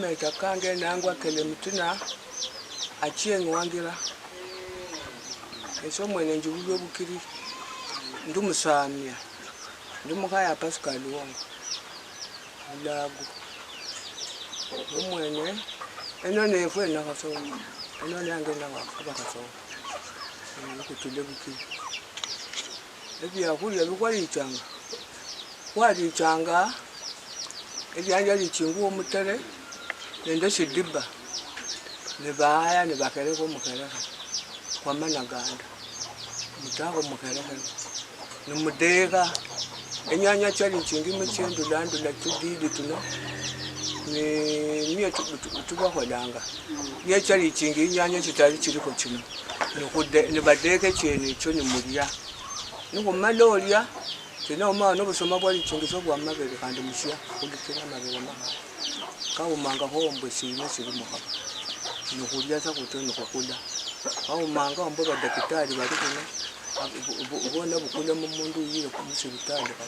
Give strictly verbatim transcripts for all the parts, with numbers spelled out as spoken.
Meta kange nangwa Kelemutina, Achieng' Wangira. Ese omwene njibulwe Bukiri, ndi Musamia, ndi mukhaya Pascal Wongo, Bulagu. Omwene, eno nefwe nakhasowa, eno nange nawa-, abakhasowa. Eno khutule Bukiri. Ebiakhulia bikhwalichanga, khwalichanga elianja lichingwa omutere nende shidiba, nibaaya nibakherekha omukherekha kwa managanda, mutakho omukherekha, nimudekha. Enyanya chialichingi michiendulandula chididi tuno, ni, niye tu-, tu-, tubakholanga. Niye chialichingi inyanya chitali chilikho chino, nikhude-, nibadekha echiene echo nimulia. Nikhumala olia, tena omao nobusuma bwalichingisa obwa mabere khandi mushia, khulikira amabere makhaya. Kaumangakho mbwe siina sili mukhaba. Nikhulia sa khutyo nikhukula. Kaumangakho mbwe badakitari bali khuno, bu-, bu-, bu-, bona bukula mumundu uyire musibitali khaba.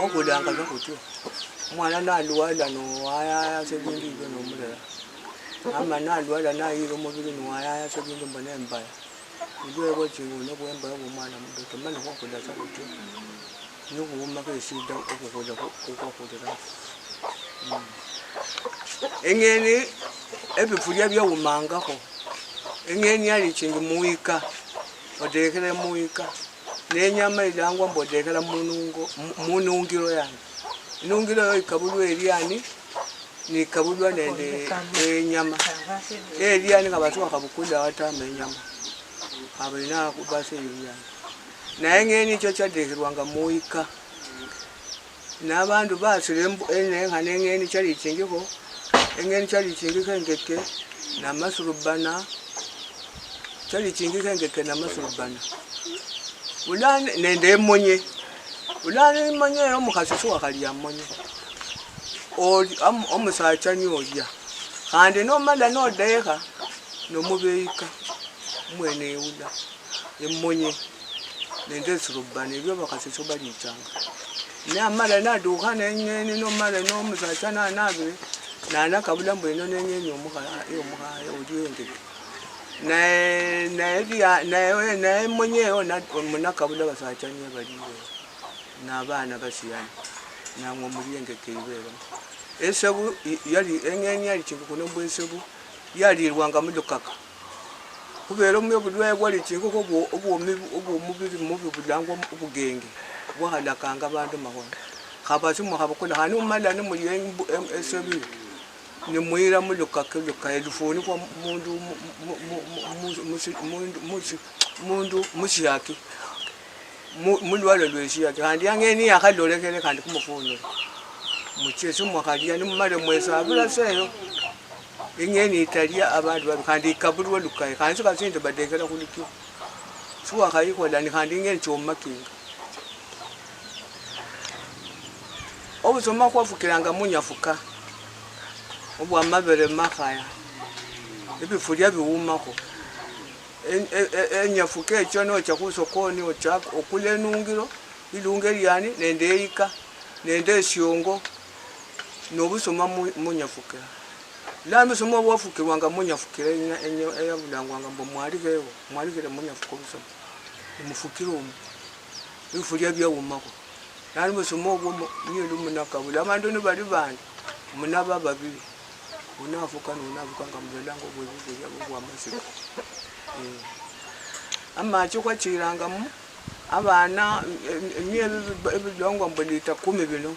Khukulanga sa khutyo. Omwana nalwala nowayaya sa ebindu ebio nomulera. Ama nalwala nayire omubiri niwayaya sa ebindu mbu nembaya. Bulwale bwa ching'uno bwembayo bwomwana mudoto, mani khwakhula sa khutyo, nikhuumakho esida okhukhula khu-, khukhwakhulira. Mm. Eng'eni ebifulia biaumangakho, eng'eni yalichingi muwika, odekhele muwika, nenyama ilangwa mbu odekhela munungo-, mu-, munungilo yani. Inungilo eyo ikabulwa eliani, nikabulwa nende enyama. Elia nikaba siwakhabukula watama enyama. Khaba ina basi elia. Naye eng'eni echo chadekhilwanga muwika. Nabandu basile mbu-, enenkhana eng'eni chalichingikho, eng'eni chalichingikho engeke, namasurubana, chalichingikho engeke namasurubana. Bulano nende emonye. Bulano emonye eyo omukhasi siwakhalia amonye. Oli-, am-, omusacha niye olia. Khandi nomala nodekha, nomubeyika, omwene eula, emonye, nende esurubani, ebio abakhasi sio balichanga. Namala nadukha neng'eni, nomala nomusacha nanabire, nanakabula mbu ino neng'eni yomukha-, yomukhaya, olie engeke. Naye, naye lia-, naye, naye mwenyewe na-, munakabula basacha niye baliwe, nabana basiani, nang'wa mulienge keibelamo. Esebu i-, yali, eng'eni yali chingukune mbu esebu yalilwanga mulukaka. Khubera omwe obulwaye bwali chingukhu obwo-, obwomi-, obwomubiri mubi bulangwa obugenge, bwakhalakanga abandu makhono. Khaba simukhabukula, khandi mumala nimulia embu-, em-, esebu, nimuyira mulukaka, luka elufunikwa mundu mu-, mu-, mu-, mu-, mu-, musi-, mundu musi-, mundu mushiaki, mu-, mulwalo lweshiaki. Khandi yang'eni yakhalolekhele khandi khumufunule. Muchie simwakhalia, nimumale mwesabila seyo. Ing'eni italia abandu babi, khandi ikabulwa lukaye. Khandi sikasindi badekela khulukio. Siwakhayikhola ni khandi ing'eni chomumakinga. Obusuma khwafukilanga munyafuka, obwa mabere makhaya, ebifulia biumakho. E-, e-, e-, enyafuka echo nocha khusokoni, ocha okula enungilo, ilunga eliani, nende eyika, nende esiongo, nobusuma mu-, munyafuka. Lano busuma bwafukilwanga munyafukila enya-, enya-, eyabulangwanga mbu mwalikhe ewo, mwalikhile munyafuka obusuma. Mufukire omu. Ebifulia biaumakho. Lano busuma obwo mu-, niye lumunakabula. Abandu nibali bandi, munaba babili. Unafuka nunafukanga mulolanga obwebifulia bubwamasiko. Eh. Amachi khwachirangamu, abana, em-, emie ebi-, ebilongwa mbu lita kumi bino,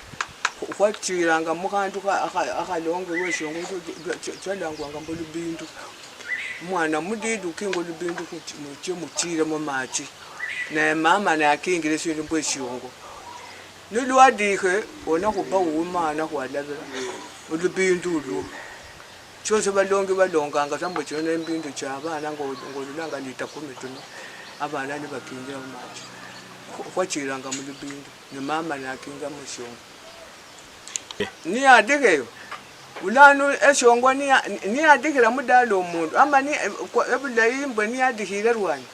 khu-, khwachiranga mukhandu kha-, akha-, akhalonge weshiongo, cha-, cha-, chalangwanga mbu lubindu. Omwana mudidi ukinga olubindu, khuchi-, muchie muchire mumachi. Naye mama naye akingire esindu mbu eshiongo. Nilwadikhe, ona khuba wuwe mana khwalabira olubindu olwo. Chiosi balongi balonganga sa mbu chino nembindu chia abana ngo-, ngololanga lita kumi tuno, abana nibakingira mumachi. Khu-, khwachiranga mulubindu, ni mama nakinga mushiongo. Eh. Niyadikheyo, bulano eshiongo niya-, niyadikhira mudala omundu, ama ni-, kwa-, ebulayi mbwe niyadikhire lwanyi.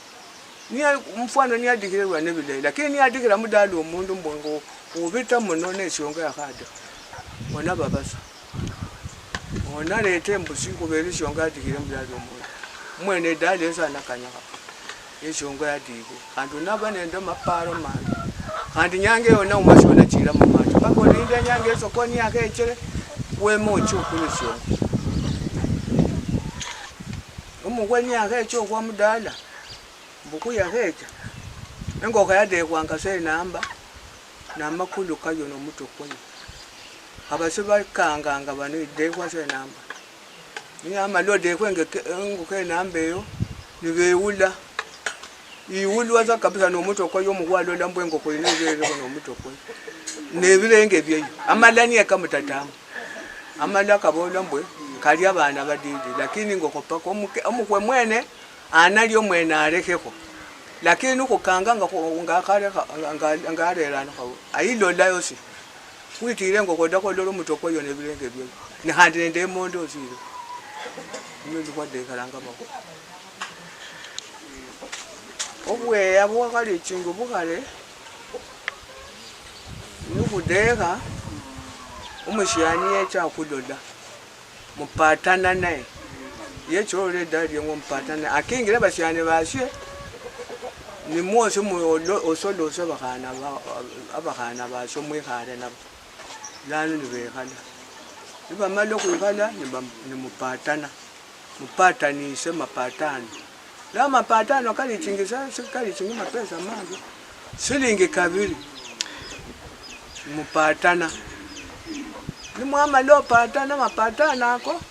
Niya-, mfano niyadikhire lwanyi bilayi, lakini niyadikhira mudala omundu mbwe ngo ubita muno neshiongo yakhadikha, bona babasa. Onareta embusi khubera esiongo yatikhire mbu yali omundu. Mwene edala esanakanyakha. Esiongo yatikhire. Khandi onaba nende amaparo mandi. Khandi inyanga eyo nauma sionachira mumacho. Paka olinde inyanga esokoni yakhechere, weme ochie okule esiongo. Omukhwe niyakhecha okhwa mudala, mbu khuyakhecha, engokho yadekhwanga sa enamba, namakulu kayo nomutwe kwayo. Khaba sibakanganga bano idekhwa sa enamba. Niyamala odekhwa engeke-, engokho enamba eyo, nibewula. Iwulwa sa kabisa nomutwe kwayo, omukhwe alola mbu engokho yino ibererekho nomutwe kwayo. Nebirenge byayo. Amala niye kamutatamo. Amala kabola mbwe, kali abana badidi, lakini ngokho paka omuke-, omukhwe mwene, analio mwene alekhekho. Lakini nikhukanga nga khu-, nga khalekha, nga, nga, nga arerana khawo, ayilola yosi. Khwitire ngokho dakho lolo omutwe kwayo nebirenge byayo. Ne khandi nende emondo osire. Nibyo ndi khwadekharanga bawo. Obweya bwakhalichinga obukhale, nikhudekha, omusiani yecha akhulola, mupatana naye. Yecha olola edala lieng'we mupatana naye. Akingire abasiani basie, nimwosi mu-, olo-, osolose abakhana ba-, abakhana basie mwikhale nabo. Lano nibekhala. Nibamala okhwikhala, niba-, nimupatana. Mupatanise mapatano. Lwa mapatano kalichingi sa, si kalichingi mapesa mangi. Silingi kabiri. Mupatana. Nimwamala opatana mapatano ako,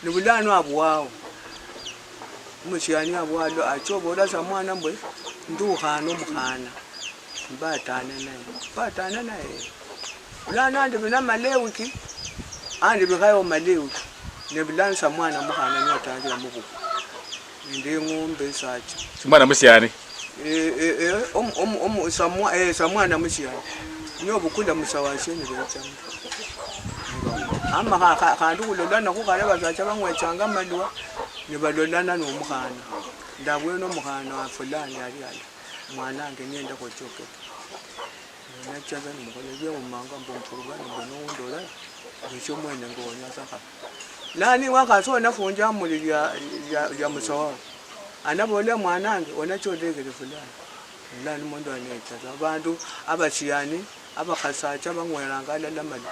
nibulano abwao. Omusiani abwalo acha obola sa mwana mbwe, ndukhana omukhana. Mbatane naye. Mbatane naye. Bulano andi bina mala ewiki, andi bikhaye omala ewiki. Ne bulano sa mwana mukhana niye atangira mubuku. Nende eng'ombe esacha. Si mwana musiani? Eh, eh, eh, omu-, omu-, omu-, sa mwa-, eh, sa mwana musiani. Niye obukula musawasie nibechamo. Ama kha-, kha-, khandi khulolana khukhale basacha bang'wechanga amalwa, nibalolana nomukhana. Ndabwene omukhana wa fulani ali ali. Mwanange, nienda khuchokera. Nachaka nimukhola ebiaumanga mbu mukhurubani mbu nowundi olala, witse omwene nga wonyasakha. Nani wakhasi onafunja amuli lia, lia, lia musowo. Anabola mwanange, onacha odekhere fulani. Fulani mundu anecha. Abandu abasiani, abakhasacha bang'weranga alala mali.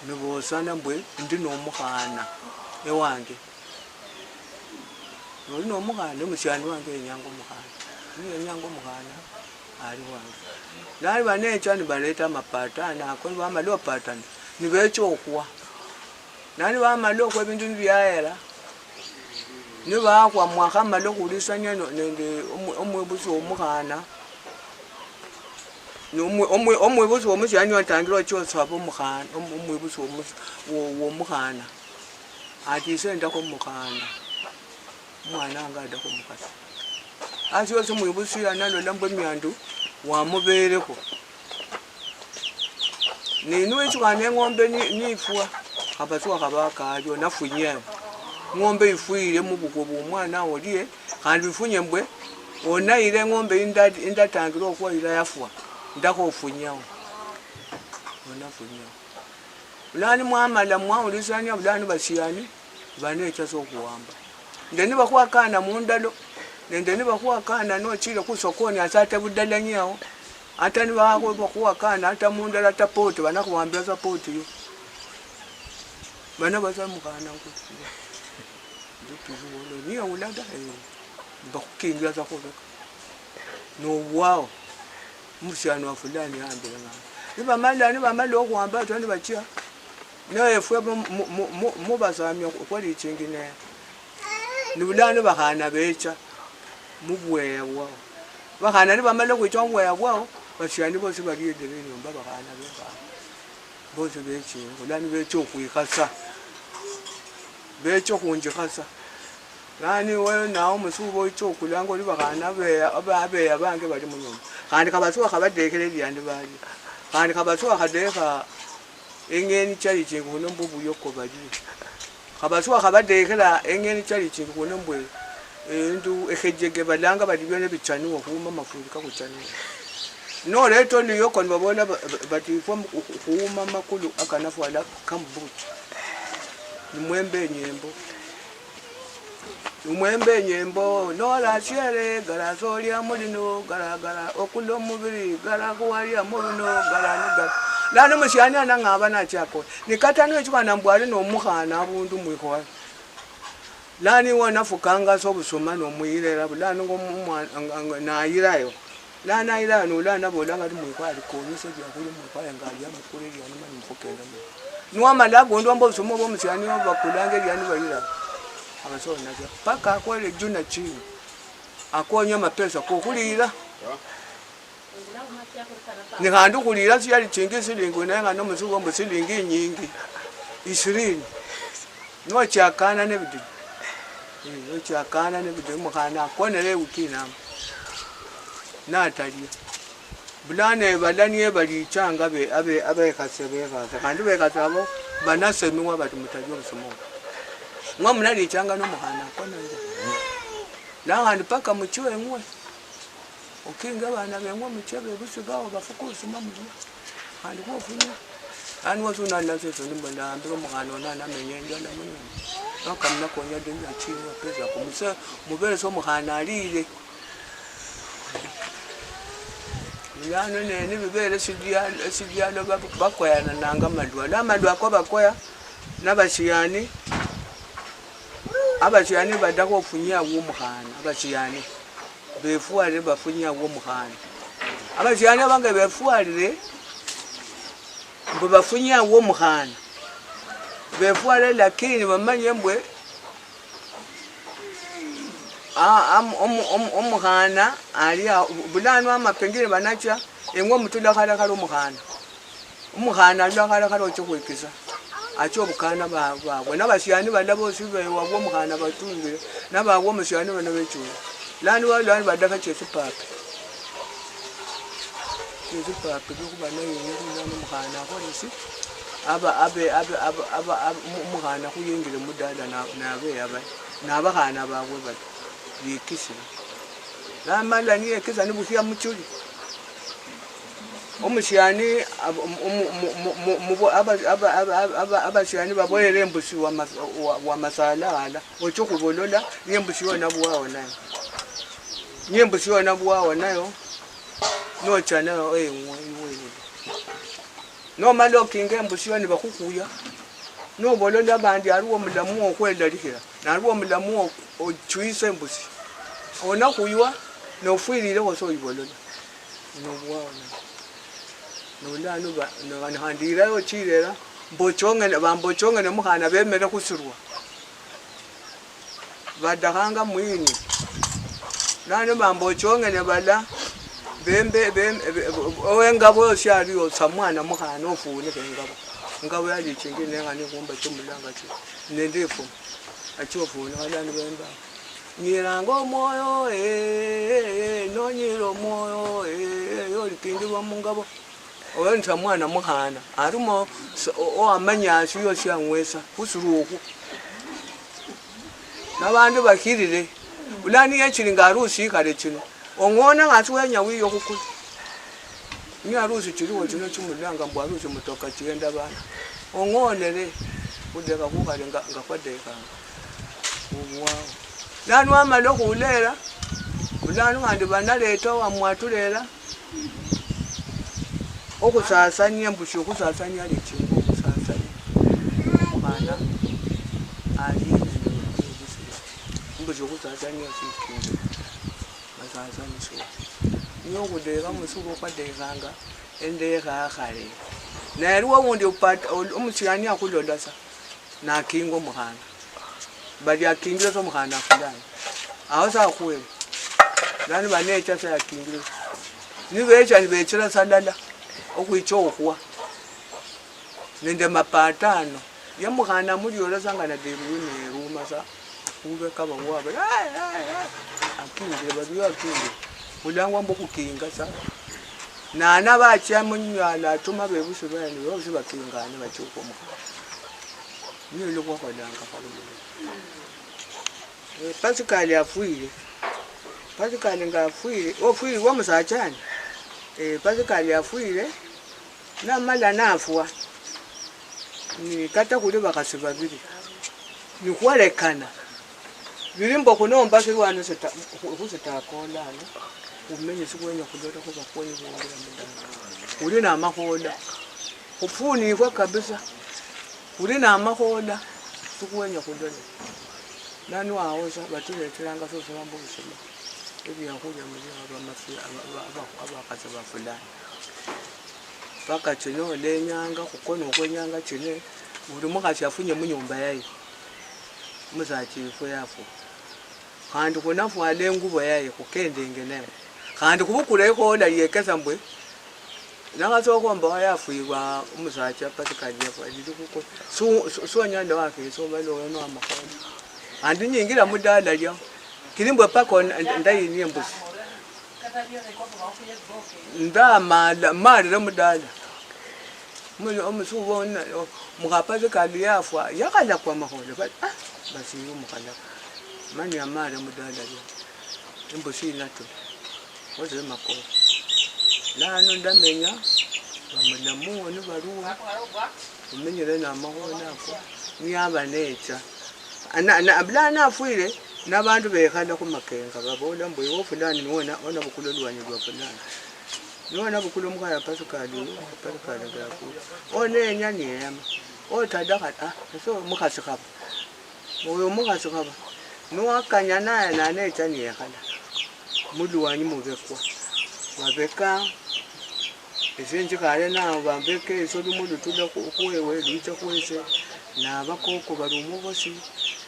Nibosana mbwe, ndi nomukhana ewange. Noli nomukhana, omusiani wange yenyanga omukhana. Niyenyanga omukhana, ali wange. Nali banecha nibaleta amapatano ako, nibamala opatana, nibecha okhwa. Nani bamala okhwa ebindu nibiayera, nibakhwa mwakhamala okhulisania no-, nende omwe-, omwebusi womukhana. Ni omwe-, omwe-, omwebusi womusiani watangire ochia osaba omukhana, om-, omwebusi womu-, wo-, womukhana. Ati ise ndakho mukhana, omwana wange adakho mukhasi. Hasi yosi mwibusi yanalola mbwe emiandu wamuberekho. Ne niwechukha neng'ombe ni-, nifwa, khabaswa khaba kario nafunyeo. Ng'ombe ifwire mubukwe bwomwana olie, khandi bifunye mbwe, onayire eng'ombe inda-, indatangire okhwa ila yafwa, ndakho ofunyeo. Onafunyeo. Bulano mwamala mwaulisania, bulano basiani banecha sa okhuwamba. Nende nibakhwakana mundalo, nende nibakhwakana nochile khusokoni hasa ata budalanyao, ata nibakhu-, bakhuwakana ata mundalo, ata poti, banakhuwambila sa poti yo. Bana basa mukhana nguli. Ndio tuzi wolo, niye ulaga, eh, bakhukingira sa khubeka. Nobwao, omusiani wa fulani yahambire ng'ano. Nibamala, nibamala okhuhamba atyo nibachia, ne efwe mu-, mu-, mu-, mu-, mubasamia khwali ichingi ne, nibulano bakhana becha mubweya bwao. Bakhana nibamala okhwicha mubweya bwao, basiani bosi bali endebe enyomba bakhana bekhana. Bosi bechire, bulano becha okhwikhasa. Becha okhunjikhasa. Yaani, wewe nawe omusuba oicha okulanga oli bakhana abeya, aba-, abeya bange bali munyumba. Khandi khabaswa khabadekhera ebiandi balia. Khandi khabaswa khadekha eng'eni chalichingi khuno mbu buyoko balie. Khabaswa khabadekhera eng'eni chalichingi khuno mbu, eh, endu ekhejege balanga bali biene bichanuwa, khuuma amafundi kakhuchanuwa. Noleta oluyoko nibabola ba-, ba-, bati ifwe mu-, khu-, khuuma amakulu akanafwala kamubuti. Nimwembe enyembo. Nimwembe enyembo, nola asiere, gara solia mulino, gara, gara, okula omubiri, gara khuwalia mubino, gara ni gara. Lano musiani anang'aba nachako. Ni kata nwechukana mbwali nomukhana abundu mwikhola. Lano iwe onafukanga sa obusuma nomuyirera, bulano ngo mwa-, nga, nga, nayirayo. Lano ayirayo nolano nabolanga ati, "Mwikhwaya likonyese liakhulya, mwikhwaya nga alia mukule liano mani mukhukenda muno." Niwamala abundu omba obusuma obwo omusiani obo bakulanga eliano bayira. Abasona sa. Paka akwele juu na chini. Akonye amapesa kokhulira. Ni khandi khulira siyali chingi silingi, naye ngana omusuku mbu silingi inyingi, ishirini. Nochakana nebidinyu. Eh, nochakana nebidinyu, omukhana akonere ewiki inamba. Natalia. Bulano ebala niye balichanga be-, abe-, abekhasi bekhasa. Khandi bekhasi abo banasemiwa bati mutalia obusuma obo. Mwa munalichanga nomukhana akona nje. Nakhandi paka muchwe eng'we. Okinga abana beng'we muche bebusi bao bafuke obusuma mulia. Khandi khwofunya. Lano wasi unali nasese nimbo ndahambire omukhana ono anamenya enjala muno. Nokamuna konya deni achini mapesa kumuse, muberese omukhana alire. Bulano ne nibibere esidialo, esidialo bak-, bakoyanananga amalwa. Lwa amalwa ako bakoya, nabashiani, abashiani badakha ofunyia wo omukhana, abashiani. Befwalire bafunyia wo omukhana. Abashiani abange befwalire mbu bafunyia wo omukhana. Befwalire lakini bamanye mbwe, a-, am-, omu-, omu-, omukhana ali a-, bulano ama pengine banacha, eng'we mutula khale khale omukhana. Omukhana alula khale khale ochia okhwekesa, achia obukana ba-, babwe. Nabasiani bala bosi bewabwa omukhana batungire, nababwa omusiani bano bechule. Lano balano badaka chesipapi. Chesipapi lwekhuba naye yenya khulano omukhana akhole si, aba, abe, abe, aba, aba, aba, omu-, omukhana khuyengire mudala na, nabe yaba, nabakhana babwe bali, bikisire. Namala niyekesa nibukhia muchuli. Omusiani, ab-, omu-, omu-, mu-, mu-, mu-, mubo-, aba-, aba-, aba-, aba-, aba-, abasiani baboyere embusi wa ma-, wa, wa masala hala, oche okhubolola, niye embusi yona bwao nayo. Niye embusi yona bwao nayo, nocha nayo, eh, ng'we, iwe, iwe. Nomala okinga embusi yona nibakhukuya, nobolola bandi aliwo omulamu wokhwelalikhira, naliwo omulamu wo-, ochwisa embusi. Onakhuywa, nofwirirekho sa oyibolola. Nobwao nayo. Nolano ba-, no-, khandi irayo ochirera, mbochong'ene, bambochong'ene mukhana bemere khusirwa. Badakhanga mwini. Nano bambochong'ene bala, bembe, bem-, be-, be-, owengabo yosi aliyo sa mwana mukhana ofuunikhe engabo. Engabo yali ichingi neng'ani khumba chomulanga chi, nende efumu. Achia ofuunikha lano bemba. Nyiranga omwoyo, eh, eh, eh, nonyira omwoyo, eh, eh, eh, yolikingirwa mungabo. Oyo nitsa mwana mukhana, arimo s-, o-, owamanya sio siang'wesa, khusirukhu. Nabandu bakhirire, bulano yechiri nga harusi ikhale chino, ong'ona ng'asi wenya wiyo khukula. Ni harusi chiliwo chino chimulanga mbu harusi mutoka chienda bana. Ong'onere, khudekha khukhale nga, nga khwadekhanga. Obwao. Lano wamala okhulera, bulano khandi banaleta wamwatulera, okhusasania, mbushi okhusasania alechinga okhusasania. Omukhana ali nende obusiro. Mbushi okhusasania sikinde. Basasania sio. Niyo okhudekha musuku okwadekhanga, endekha khale. Naye aliwo wundi opata, ol-, omusiani akhulola sa. Nakinga omukhana. Bali akingire sa omukhana afulani. Awo sa akhwele. Lano banecha sa yakingire. Nibecha nibechera sa lala. Okhwicha okhwa. Nende mapatano. Ye mukhana amuliola sa nga naderuwe neruma sa. Khubeka bawaba. Ai, ai, ai. Akingire, baliyo akingire. Khulangwa mbu khukinga sa. Nana bachia munywala atuma bebusi bene, bosi bakingane bachia okhwa omukhana. Niyo lwa khwakholanga khale muno. Eh, Pascal afwire. Pascal nga afwire, ofwire wa musachani. Eh, Pascal afwire, namala nafwa. Ni kata khuli bakhasi babili. Nikhwolekana. Bili mbo khunomba silwano sita-, khu-, khusitakola ano. Khumenye sikhwenya khulolakho bakhwenya khwongera mudala. Khuli namakhola. Khufunikhwe kabisa. Khuli namakhola. Sikhwenya khulola. Nanu awo sa, batuleteranga sosi bamba obusuma. Ebiakhulia muli aba mafi-, aba, aba, aba, abakhasi ba fulani. Paka chino olenyanga khukona okhwenyanga chine, buli mukhasi afunye munyumba yaye. Omusacha wefwe yafwa. Khandi khunafwala engubo yaye khukendenge nayo. Khandi khubukula ikhola liekesa mbwe, nakhasa okhomba wayafwirwa omusacha Pascal yafwa, lili khuko-, su-, su-, suonyala wakhesa obala oyo nowamakhola. Khandi nyingira mudala liao, kili mbwe paka on-, ndayinia embusi. Ndamala, malire mudala. Muno omusuba ona, o-, mukhapasi kali yafwa, yakhalakwa makhono, bali, "Ah, basi uyu mukhalakwa." Mani amale mudala lya, imbusi inatula. Khosire makoro. Lano ndamenya, bamulamuo nibaruo, khumenyere namakhono ako, niyaba necha. Ana-, na-, bulano afwire, nabandu bekhala khumakenga, babola mbu, "Iwe fulani niwe ona-, onabukula olwanyi lwa fulani. Niwe onabukula omukhaya Pascal uyo, Pascal ngakula. Onenya niyema. Otadakha, ah, ese omukhasi khaba. Oyo omukhasi khaba. Niwakanya naye nanecha niyekhala. Mulwanyi mubekwa. Babeka, esie njikhale nabo bambeka, esie olumu lutula khu-, khwewe, lwicha khwese, nabakoko bali omwo bosi.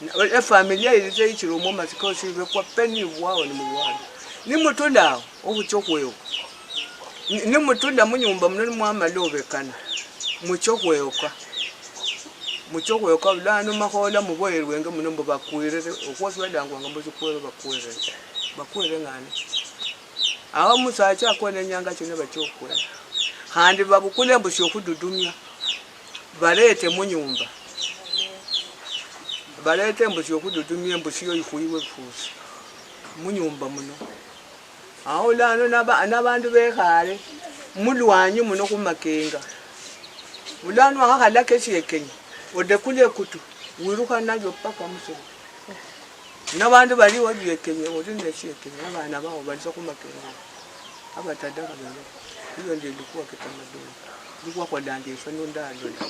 Na-, efamilia ilitsa ichira omwo masika osi ibekwa peni bwao ni mulwanyi. Nimutula awo, okhucha okhwewe. Ni-, nimutula munyumba muno nimwamala obekana, mucha okhweyoka. Mucha okhweyoka, bulano makhola muboyerwenge muno mbu bakwirire, okhwosi balangwanga mbu sikwere bakwirire. Bakwirire ng'ani? Awo omusacha akona enyanga chino bacha okhwira. Khandi babukule embusi yokhududumia, barete munyumba. Barete embusi yokhududumia, embusi yo ikhuyibwe ebifusi munyumba muno. Awo lano naba-, nabandu bekhale mulwanyi muno khumakenga. Bulano wakhakhalaka esiekenyi, odekule ekutu, wirukha nalio paka musiro. Nabandu baliwo liekenye, oli nesiekenyi, abana bao balisa khumakenga. Abatadakha bano, hiyo ndio ilikuwa kitamaduni. Ilikuwa kholanga efwe nundalola.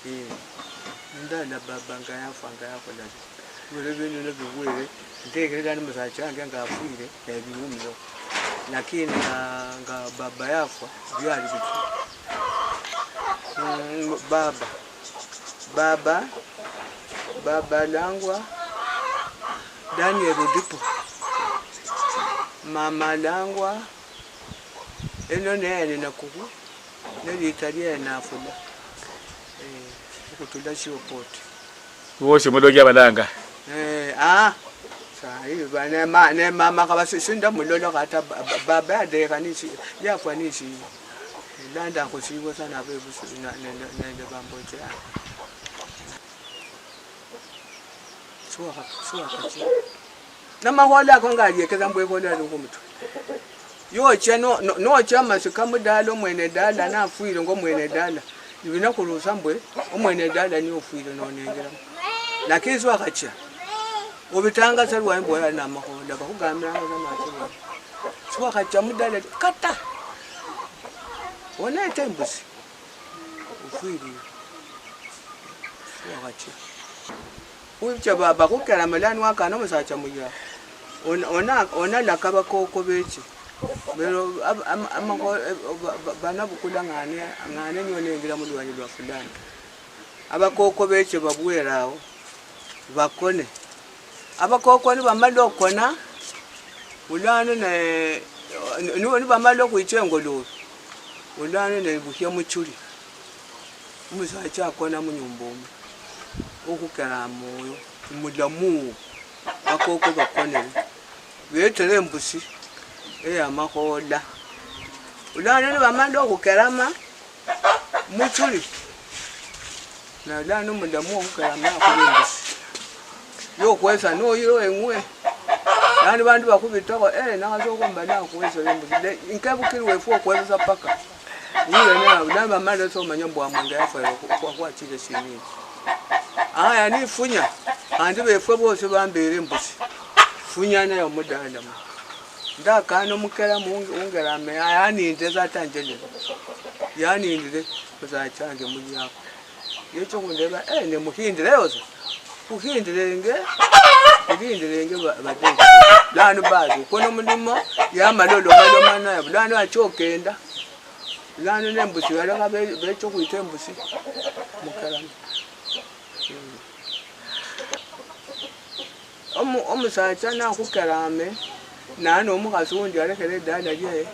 Eh, nundalola baba nga yafwa, nga yakhola. Biro bino nibibwire, ndekhera ni musacha wange nga afwire, nebiumio. Lakini nga, nga baba yafwa, byali bitu. Mm, baba. Baba, baba alangwa Daniel Odipo. Mama alangwa, eno neye ali Nakuhu, nelita liaye Nafula. Eh, khutula Shiopoti. Bosi mudoki abalanga. Eh, ah. Sahi, ba-, ne ma-, ne mama khaba si-, sindamulola kata ba-, ba-, baba yadekha nishi-, yafwa nishi-, landa khusibo sana bebusi na-, nende, nende bamboche. Siwakha-, siwakhachi. Namakhola ako ngaliekesa mbu ekhola ali khumutwe. Yocha no-, no-, nocha amasika mudala, omwene dala nafwire ngo mwene dala, nibinakhurusa mbwe omwene dala niye ofwire nonengeramo. Lakini siwakhachia, obitanga sa lwanyi mbu oyo ali namakhola, bakhugamiranga sa matsi lwanyi. Siwakhachia mudala kata, onete imbusi, ofwire. Siwakhachia. Khucha ba-, bakhukerama lano wakana omusacha muya. Ona-, ona-, onalaka bakoko beche. Lero ab-, am-, amakho-, eh, ba-, ba-, banabukula ng'ane, ng'ane niyo nengira mulwanyi lwa fulani. Abakoko beche babwere awo, bakone. Abakoko nibamala okona, bulano ne-, ni-, nibamala okhwicha engolove, bulano nebukhia muchuli. Omusacha akona munyumba omo, okhukerama oyo, mulamu wo, bakoko bakonere. Betere embusi eyamakhola. Bulano nibamala okhukerama, muchuli. Na lano mulamu okhukerama akhuba embusi. Yokhwesa noyira eng'we. Lano bandu bakhubitakho, eh, nakhasa okhomba nakhwesa embusi. Ne, inkebukiri wefu okhwesa sa paka. Wire na, na bamala somanya mbu amwenge yafwa khwa-, khwachile shinini. Aya nifunya, khandi befwe bosi bambere embusi. Funya nayo mudala mu. Ndakana omukera mu ungerame, yaninde sa tanjelele. Yanindire, musachange muli ako. Yecho khundeba, "Eh, ne mukhindire yose." Khukhindire nge, khukhindire nge ba-, badede. Lano basi, kono mulimo, yamala oloma loma naye, lano achokenda. Lano nembusi, balekha be-, becha okhwita embusi. Mukarama. Mm. Omu-, omusacha nakhukerame, naye nomukhasi undi alekhele edala liaye,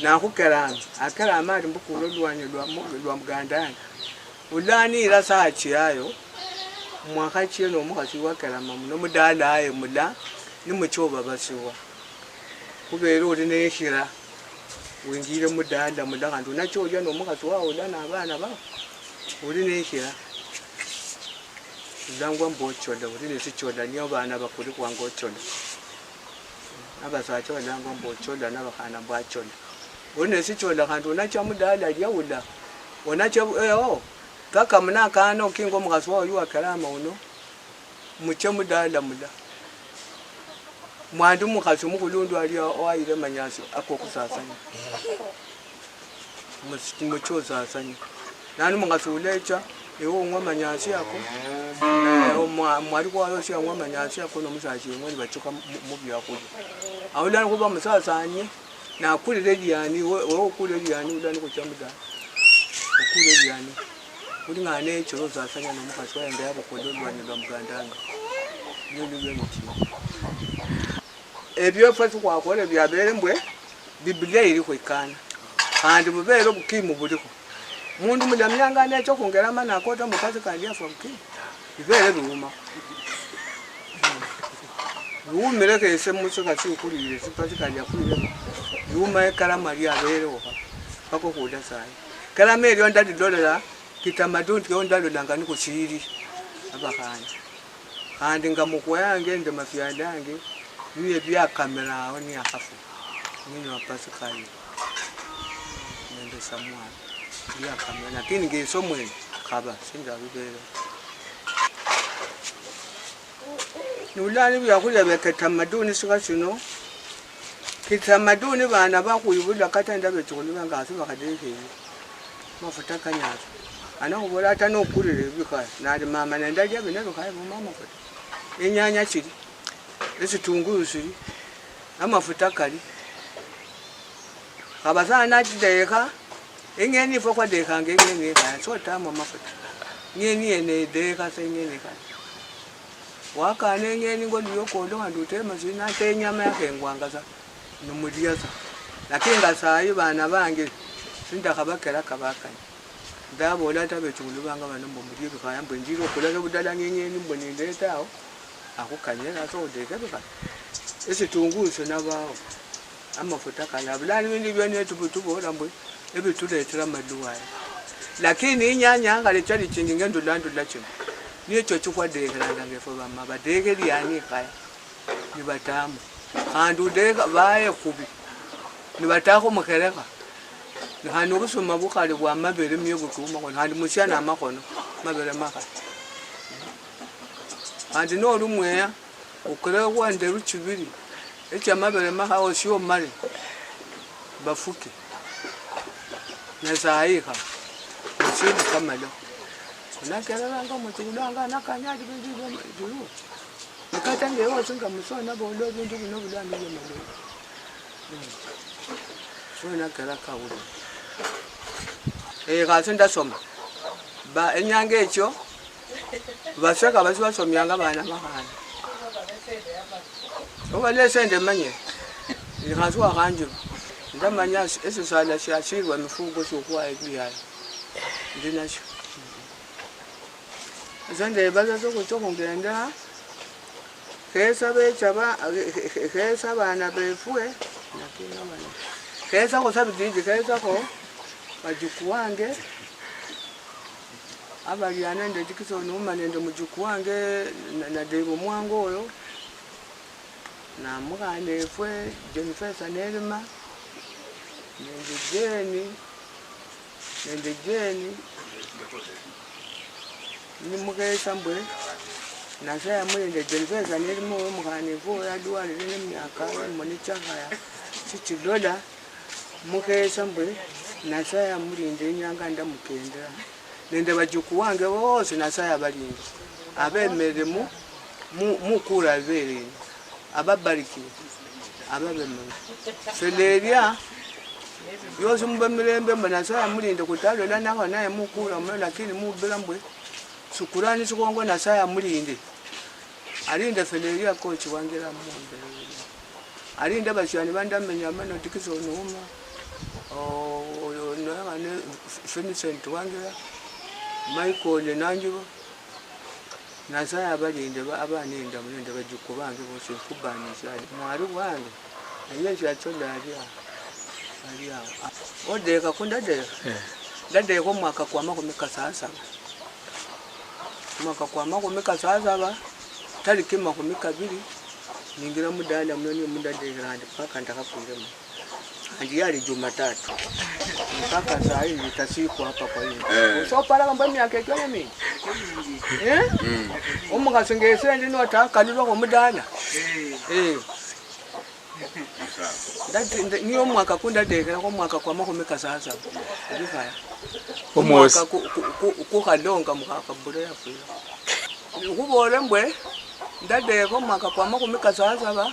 nakhukerame, akerame ari mbukule olwanyi lwa mu-, lwa muganda yange. Ulanira sachi yayo, mwakhachie nomukhasi wakerama muno mudala aye mula, nimuchoba basiwa. Khubera uli neshira, winjire mudala mula, khandi unacha olia nomukhasi wawe ula nabana bao, uli neshira. Ulangwa mbu ochola, uli nesichola, niyo bana bakulikhwanga ochola. Nabasacha balangwa mbu ochola, nabakhana mbu achola. Uli nesichola, khandi unacha mudala alia ula. Unacha bu-, eh, oh. Paka munakana okinga omukhasi wawe yuwakerama uno. Muche mudala mula. Mwandi mukhasi mukhulundu ali owaire manyasi ako khusasanya. Mus-, muche osasanye. Nani mukhasi ulecha, ewe ong'we manyasi ako. Naye omwa-, mwali kwayo si ang'we manyasi ako nomusacha eng'we nibachuka mu, mu biakhulia. Aulano khuba musasanye, nakulire eliani, we, we okulire eliani, ulano khucha mudala. Okulire eliani. Khuling'ana nechira osasanya nomukhasi waye nga yabukula olwanyi lwa mugandanga. Nio lulwe nichira. Ebio efwe sikhwakhola biabere mbwe Biblia ilikhwikana. Khandi bubere obukimu bulikho. Mundu mulamianga necha okhungerama nakota mukasi kandi afwa bukimu. Bibere biuma. Biumire kese musikha siukhulire sipasi kandi akhulire. Biuma ekarama liaberewo kha. Paka okhuda sayi. Karama elio ndalilolela. Kitamaduni kio ndalolanga nikusiiri abakhana. Khandi nga mukhweyange nende mafyalo yange, niye biakamira awo niyakhafwa. Ninywa Pasika iyo nende Samwali. Biakamira, lakini ngese omwene khaba, sindabibereho. Nulali biakhulia bia kitamaduni sika sino, kitamaduni bana bakhwibula kata nende abechukhulu bange khasi bakhadekhele mafuta ka nyaza. Ana khubola ata nokulile ebikhaya, nali mama nende alia bine bikhaya buma mafuta. Inyanya chili, esitungulu sili, amafuta kali. Khaba sana nachidekha, ing'eni ifwe khwadekhanga ing'eni ikhaya, sotamwa amafuta. Ing'eni yene idekha sa ing'eni ikhaya. Wakana ing'eni ngoli yokondo khandi utema sina, ata inyama yakhengwanga sa, nimulia sa. Lakini nga sayi bana bange, sindakhabakera kabakanya. Ndabola ata bechungulu banga bano mbu mulie bikhaya, mbu njire okhula sa budala ng'eng'eni mbu nindete ao, akhukanye nasa odeke bikhaya. Esitunguu sio nabao, amafuta kala, bulano bindu bio nio tubu-, tubola mbu ebituletera amalwale. Lakini inyanya ngali chali chingi nge ndula ndula chino, nicho chikhwadekeranga ngefwe bama, badeke liani ikhaya. Nibatamu. Khandi udekha baye khubi. Nibatakho mukherekha. Khandi obusuma bukhali bwa mabere mio butumakho. Khandi musiana amakhono. Mabere makhali. Khandi noli mweya, okhulekhwa nderu chibiri. Echia mabere makha osie omale. Bafuke. Nyasaye ikha. Osie bukamalo. Nakereranga omuchulanga nakanyali bindu bia julu. Nikata ngewe osinga musona bola ebindu bino bulano bya malulu. Mm. Sona kera kauli. Eh, khasi ndasoma. Ba, enyanga echo, baseka basi basomianga bana bakhana. Obala esende manye. Ni khasi wakhanjirwa. Ndamanya es-, esisala siasirwa mifugo siokhwaya ebiyayi. Ndi nasio. Ese ndebasa sa okhucha okhungenda, khesa becha ba-, khe-, khe-, khesa abana befwe, lakini abana, khesakho sa bididi, khesakho bajuku wange, abali ano nende Dickson Uma nende mujuku wange, na-, Nadebo Mwango oyo, na mukhana efwe, Jennifer Sanelima, nende Jane, nende Jane, Nimukhesa mbwe Nasaye amulinde. Jenifesa nilimo omukhana efwe oyo adwalire nemiaka emoni chakhaya chichilola. Mukhesa mbwe Nasaye amulinde inyanga ndamukendera. Nende bajuku wange bosi Nasaye abalinde. Abemerere mu, mu, mukura abere ino. Ababarikiwe. Ababemere. Feleria, yosi mube mirembe mbwe Nasaye amulinde kutalola naho naye mukura muno lakini mubira mbwe Sukurani sikhongo Nasaye amulinde. Alinde Feleria Kochi wangira mumbere. Alinde basiani bandi amenya ameno Dickson Uma. Oyo nangane Vincent wangira. Michael Nanjibo. Nasaye abalinde ba- abaninda nende bajuku bange bosi nkubanisha ali mwari wange. Naye siachola ali aho. Ali aho. Ah, odeka kundadeka. Ndadeka omwaka kwa makhumi kasasaba. Mwaka kwa makhumi kasasaba, tariki makhumi kabiri, ningira mudala muno niyo mundadekera khandi paka ndakhakwiremo. Khandi yali Jumatatu. Mpaka saa hii nitasikwa hapa kwa hiyo. Eh. Usopara kamba miaka ikiwa mingi. Eh? Omukhasi ngese ndi notakalulwa kwa mudala. Eh. Ndati- nda- niyo omwaka kundadekerakho omwaka kwa makhumi kasasaba. Ebikhaya. Omwaka ku- ku- ku- kukhalonga mukhakabula yafwira. Khuboole mbwe ndadekha omwaka kwa makhumi kasasaba.